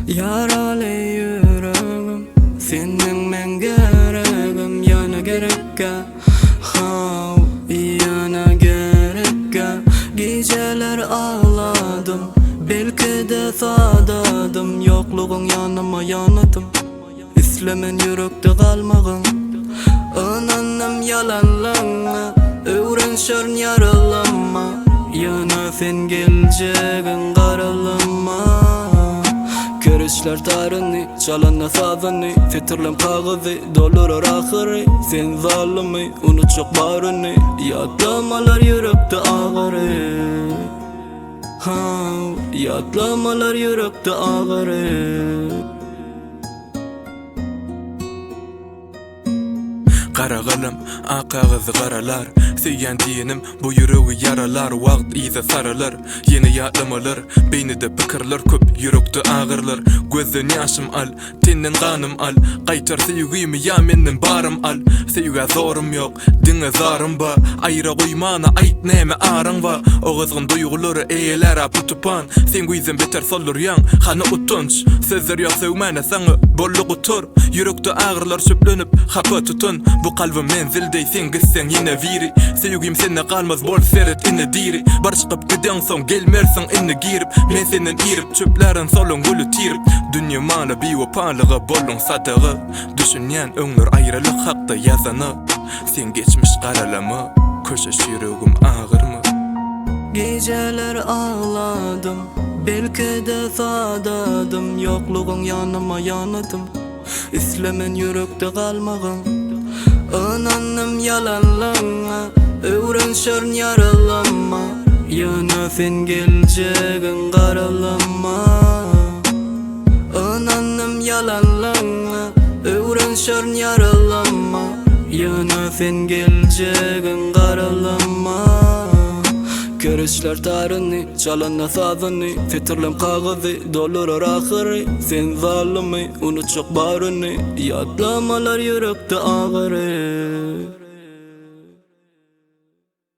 Ýaraly ýüregim Seniň meň geregim Ýöne gerekkä Haw ýöne gerekkä Gijeler agladym Belki-de sadadym Ýoklugyň ýanyma ýanadym Islemen ýürekde galmagyň Ynandym ýalanlaňňa Öwrenşerin ýaralama Ýöne sen geljegiň garalama Kereçler taryny Çalanda sazyny Setirlem kagyzy Dolurar ahyry Sen zalymy Unutjak baryny Ýatlamalar ýürekde agyry Haw Ýatlamalar ýürekde agyry. Gara galam, ak kagyzy garalar Söýýän diýenim bu ýüregi ýaralar Wagt yza saralar, ýene ýatlamalar Beýnide pikirler köp, ýürekde agyrlar Gözden ýaşym al, tenden ganym al Gaýtar söýgimi ýa menden barym al Söýgä zorum ýok, diňe zarym ba Aýra goýmana aýt näme aryň ba O gyzgyn duýgulary eýelär apy-tupan Sen güýzden beter soldurýaň, hany utanç Sözler ýok sögmäne saňa, boldy gutar Ýürekde agyrylar çöplenip, hapa tutan Bu kalbym menzil deý sen gitseň ýene biri Söýgim sende galmaz bol seret indi diri Bir çykyp gideňsoň gelmersiň indi girip Men senden irip çöplärin solan güli tirip Dünýe maly biwepalyga bolduň sadaga Düşünýän öňler aýralyk hakda ýazana Sen geçmiş garalama köşeş ýüregim agyrma. Gijeler agladym, belki-de sadadym Ýoklugyň ýanyma ýanadym, islemen ýürekde galmagyň Ynandym ýalanlaňňa, öwrenşerin ýaralama Ýöne sen geljegiň garalama Ynandym ýalanlaňňa, öwrenşerin ýaralama Ýöne sen geljegiň garalama Kereçler taryny, çalanda sazyny Setirlem kagyzy, dolurar ahyry Sen zalymy, unutjak baryny Ýatlamalar ýürekde agyry.